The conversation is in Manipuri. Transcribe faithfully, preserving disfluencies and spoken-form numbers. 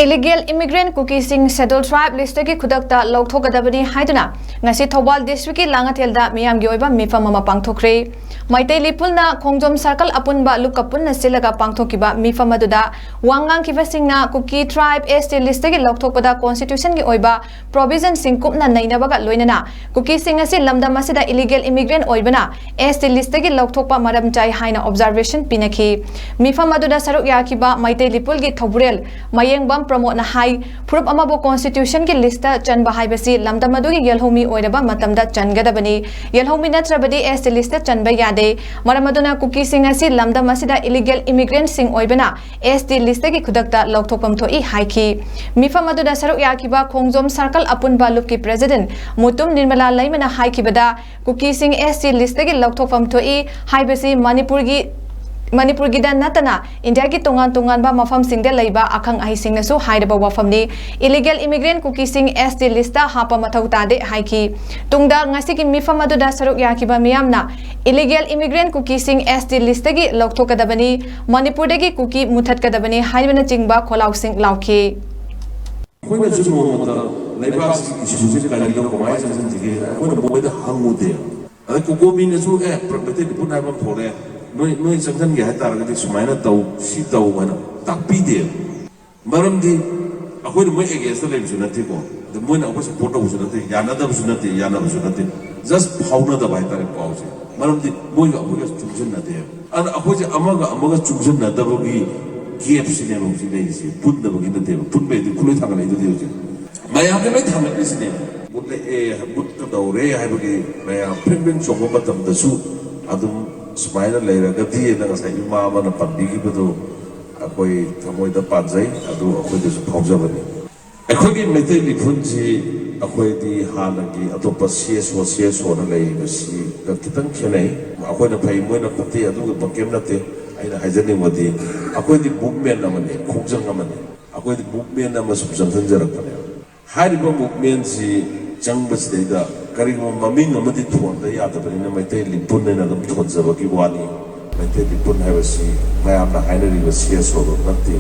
Illegal immigrant ꯀꯨꯀꯤꯁꯤꯡ Scheduled Tribe list ꯇꯒꯤ ꯈꯨꯗꯛꯇ ꯂꯧꯊꯣꯛꯀꯗꯕꯅꯤ ꯍꯥꯏꯗꯨꯅ ꯉꯁꯤ ꯊꯧꯕꯥꯜ district ꯀꯤ ꯂꯥꯡꯉꯊꯦꯜꯗ ꯃꯤꯌꯥꯝꯒꯤ ꯑꯣꯏꯕ ꯃꯤꯐꯝ ꯑꯃ ꯄꯥꯡꯊꯣꯛꯈ꯭ꯔꯦ꯫ ꯃꯩꯇꯩ ꯂꯤꯄꯨꯜꯅ ꯈꯣꯡꯖꯣꯝ circle ꯑꯄꯨꯟꯕ ꯂꯨꯞꯀ ꯄꯨꯟꯅ ꯁꯤꯜꯂꯒ ꯄꯥꯡꯊꯣꯛꯈꯤꯕ ꯃꯤꯐꯝ ꯑꯗꯨꯗ ꯋꯥ ꯉꯥꯡꯈꯤꯕꯁꯤꯡꯅ ꯀꯨꯀꯤ tribe S T list ꯇꯒꯤ ꯂꯧꯊꯣꯛꯄꯗ constitution ꯒꯤ ꯑꯣꯏꯕ provision ꯁꯤꯡ ꯀꯨꯞꯅ ꯅꯩꯅꯕꯒ ꯂꯣꯏꯅꯅ ꯀꯨꯀꯤꯁꯤꯡ ꯑꯁꯤ ꯂꯝꯗꯝ ꯑꯁꯤꯗ illegal immigrant ꯑꯣꯏꯕꯅ S T list ꯇꯒꯤ ꯂꯧꯊꯣꯛꯄ ꯃꯔꯝ ꯆꯥꯏ ꯍꯥꯏꯅ observation ꯄꯤꯅꯈꯤ꯫ ꯃꯤꯐꯝ ꯑꯗꯨꯗ ꯁꯔꯨꯛ ꯌꯥꯈꯤꯕ ꯃꯩꯇꯩ ꯂꯤꯄꯨꯜꯒꯤ ꯊꯧꯕꯨꯔꯦꯜ ꯃꯌꯦꯡꯕꯝ ꯄ꯭ꯔꯃꯣꯗꯅ ꯍꯥꯏ, ꯐꯨꯔꯨꯞ ꯑꯃꯕꯨ constitution ꯒꯤ list ꯇ ꯆꯟꯕ ꯍꯥꯏꯕꯁꯤ ꯂꯝꯗꯝ ꯑꯗꯨꯒꯤ ꯌꯦꯜꯍꯧꯃꯤ ꯑꯣꯏꯔꯕ ꯃꯇꯝꯗ ꯆꯟꯒꯗꯕꯅꯤ꯫ ꯌꯦꯜꯍꯧꯃꯤ ꯅꯠꯇ꯭ꯔꯕꯗꯤ S T list ꯇ ꯆꯟꯕ ꯌꯥꯗꯦ꯫ ꯃꯔꯝ ꯑꯗꯨꯅ ꯀꯨꯀꯤꯁꯤꯡ ꯑꯁꯤ ꯂꯝꯗꯝ ꯑꯁꯤꯗ illegal immigrant ꯁꯤꯡ ꯑꯣꯏꯕꯅ S T list ꯇꯒꯤ ꯈꯨꯗꯛꯇ ꯂꯧꯊꯣꯛꯐꯝ ꯊꯣꯛꯏ ꯍꯥꯏꯈꯤ꯫ ꯃꯤꯐꯝ ꯑꯗꯨꯗ ꯁꯔꯨꯛ ꯌꯥꯈꯤꯕ ꯈꯣꯡꯖꯣꯝ circle ꯑꯄꯨꯟꯕ ꯂꯨꯞꯀꯤ president Mutum Nirmala ꯂꯩꯃꯅ ꯍꯥꯏꯈꯤꯕꯗ, ꯀꯨꯀꯤꯁꯤꯡ S T list ꯇꯒꯤ ꯂꯧꯊꯣꯛꯐꯝ ꯊꯣꯛꯏ ꯍꯥꯏꯕꯁꯤ ꯃꯅꯤꯄꯨꯔꯒꯤ, ꯃꯅꯤꯄꯨꯔꯒꯤꯗ ꯅꯠꯇꯅ ꯏꯟꯗꯤꯌꯥꯒꯤ ꯇꯣꯉꯥꯟ ꯇꯣꯉꯥꯟꯕ ꯃꯐꯝꯁꯤꯡꯗ ꯂꯩꯕ ꯑꯈꯪ ꯑꯍꯩꯁꯤꯡꯅꯁꯨ ꯍꯥꯏꯔꯕ ꯋꯥꯐꯝꯅꯤ꯫ Illegal immigrant ꯀꯨꯀꯤꯁꯤꯡ S T list ꯇ ꯍꯥꯞꯄ ꯃꯊꯧ ꯇꯥꯗꯦ ꯍꯥꯏꯈꯤ꯫ ꯇꯨꯡꯗ ꯉꯁꯤꯒꯤ ꯃꯤꯐꯝ ꯑꯗꯨꯗ ꯁꯔꯨꯛ ꯌꯥꯈꯤꯕ ꯃꯤꯌꯥꯝꯅ illegal immigrant ꯀꯨꯀꯤꯁꯤꯡ S T list ꯇꯒꯤ ꯂꯧꯊꯣꯛꯀꯗꯕꯅꯤ, ꯃꯅꯤꯄꯨꯔꯗꯒꯤ ꯀꯨꯀꯤ ꯃꯨꯊꯠꯀꯗꯕꯅꯤ ꯍꯥꯏꯕꯅꯆꯤꯡꯕ ꯈꯣꯜꯂꯥꯎꯁꯤꯡ ꯂꯥꯎꯈꯤ꯫ ꯑꯩꯈꯣꯏꯅꯁꯨ ꯅꯣꯡꯃꯇ ꯂꯩꯕꯥꯛꯁꯤꯒꯤ ꯏꯁꯨꯁꯦ ꯀꯔꯤꯅꯣ, ꯀꯃꯥꯏꯅ ꯆꯪꯁꯤꯟꯁꯤꯒꯦ, ꯑꯩꯈꯣꯏꯅ ꯃꯣꯏꯗ ꯍꯪꯉꯨꯗꯦ꯫ ꯑꯗꯩ ꯀꯣꯀꯣꯃꯤꯅꯁꯨ, "ꯑꯦ, ꯄ꯭ꯔ-, ꯃꯩꯇꯩ ꯂꯤꯄꯨꯟ ꯍꯥꯏꯕ ꯑꯃ ꯊꯣꯛꯂꯛꯑꯦ, ꯅꯣꯏ, ꯅꯣꯏ ꯆꯪꯁꯤꯟꯒꯦ ꯍꯥꯏ ꯇꯥꯔꯒꯗꯤ ꯁꯨꯃꯥꯏꯅ ꯇꯧ, ꯁꯤ ꯇꯧ" ꯍꯥꯏꯅ ꯇꯥꯛꯄꯤꯗꯦ꯫ ꯃꯔꯝꯗꯤ ꯑꯩꯈꯣꯏꯅ ꯃꯣꯏ against ꯇ ꯂꯩꯕꯁꯨ ꯅꯠꯇꯦꯀꯣ, ꯑꯗ ꯃꯣꯏꯅ ꯑꯩꯈꯣꯏ support ꯇꯧꯕꯁꯨ ꯅꯠꯇꯦ, ꯌꯥꯅꯗꯕꯁꯨ ꯅꯠꯇꯦ, ꯌꯥꯅꯕꯁꯨ ꯅꯠꯇꯦ, just ꯐꯥꯎꯅꯗꯕ ꯍꯥꯏꯇꯥꯔꯦ ꯄꯥꯎꯁꯦ꯫ ꯃꯔꯝꯗꯤ ꯃꯣꯏꯒ ꯑꯩꯈꯣꯏꯒ ꯆꯨꯡꯁꯤꯟꯅꯗꯦ꯫ ꯑꯗꯨꯅ ꯑꯩꯈꯣꯏꯁꯦ ꯑꯃꯒ ꯑꯃꯒ ꯆꯨꯡꯁꯤꯟꯅꯗꯕꯒꯤ gap ꯁꯤꯅꯦꯕ ꯍꯧꯖꯤꯛ ꯂꯩꯔꯤꯁꯦ, ꯄꯨꯟꯗꯕꯒꯤ ꯅꯠꯇꯦꯕ꯫ ꯄꯨꯟꯕꯩꯗꯤ ꯈꯨꯂꯣꯏ ꯊꯥꯡꯒꯠꯂꯛꯏꯗꯨꯗꯤ ꯍꯧꯖꯤꯛ ꯃꯌꯥꯝꯅ ꯂꯣꯏ ꯊꯥꯡꯒꯠꯂꯤꯁꯤꯅꯦ꯫ ꯃꯨꯠꯂꯛꯑꯦ, ꯃꯨꯠꯀꯗꯧꯔꯦ ꯍꯥꯏꯕꯒꯤ ꯃꯌꯥꯝ ꯐ꯭ꯔꯤꯡ ꯐ꯭ꯔꯤꯡ ꯆꯣꯡꯕ ꯃꯇꯝꯗꯁꯨ ꯑꯗꯨꯝ ꯁꯨꯃꯥꯏꯅ ꯂꯩꯔꯒꯗꯤꯅ ꯉꯁꯥꯏ ꯏꯃꯥ ꯑꯃꯅ ꯄꯟꯕꯤꯈꯤꯕꯗꯣ ꯑꯩꯈꯣꯏ ꯊꯃꯣꯏꯗ ꯄꯥꯟꯖꯩ, ꯑꯗꯨ ꯑꯩꯈꯣꯏꯗꯁꯨ ꯐꯥꯎꯖꯕꯅꯤ꯫ ꯑꯩꯈꯣꯏꯒꯤ ꯃꯩꯇꯩ ꯂꯤꯄꯨꯟꯁꯤ ꯑꯩꯈꯣꯏꯗꯤ ꯍꯥꯟꯅꯒꯤ ꯑꯇꯣꯞꯄ C S O, C S O ꯅ ꯂꯩꯔꯤꯕꯁꯤꯒ ꯈꯤꯇꯪ ꯈꯦꯠꯅꯩ꯫ ꯑꯩꯈꯣꯏꯅ ꯐꯩ, ꯃꯣꯏꯅ ꯐꯠꯇꯦ, ꯑꯗꯨꯒꯨꯝꯕ ꯀꯩꯝ ꯅꯠꯇꯦ꯫ ꯑꯩꯅ ꯍꯥꯏꯖꯅꯤꯡꯕꯗꯤ ꯑꯩꯈꯣꯏꯗꯤ movement ꯑꯃꯅꯤ, ꯈꯣꯡꯖꯪ ꯑꯃꯅꯤ꯫ ꯑꯩꯈꯣꯏꯗꯤ movement ꯑꯃ ꯁꯨꯝ ꯆꯪꯁꯤꯟꯖꯔꯛꯄꯅꯦꯕ꯫ ꯍꯥꯏꯔꯤꯕ movement ꯁꯤ ꯆꯪꯕꯁꯤꯗꯩꯗ ꯀꯔꯤꯒꯨꯝꯕ ꯃꯃꯤꯡ ꯑꯃꯗꯤ ꯊꯣꯟꯕ ꯌꯥꯗꯕꯅꯤꯅ ꯃꯩꯇꯩ ꯂꯤꯄꯨꯟ ꯍꯥꯏꯅ ꯑꯗꯨꯝ ꯊꯣꯟꯖꯕꯒꯤ ꯋꯥꯅꯤ꯫ ꯃꯩꯇꯩ ꯂꯤꯄꯨꯟ ꯍꯥꯏꯕꯁꯤ ꯃꯌꯥꯝꯅ ꯍꯥꯏꯅꯔꯤꯕ C S O ꯗꯨ ꯅꯠꯇꯦ꯫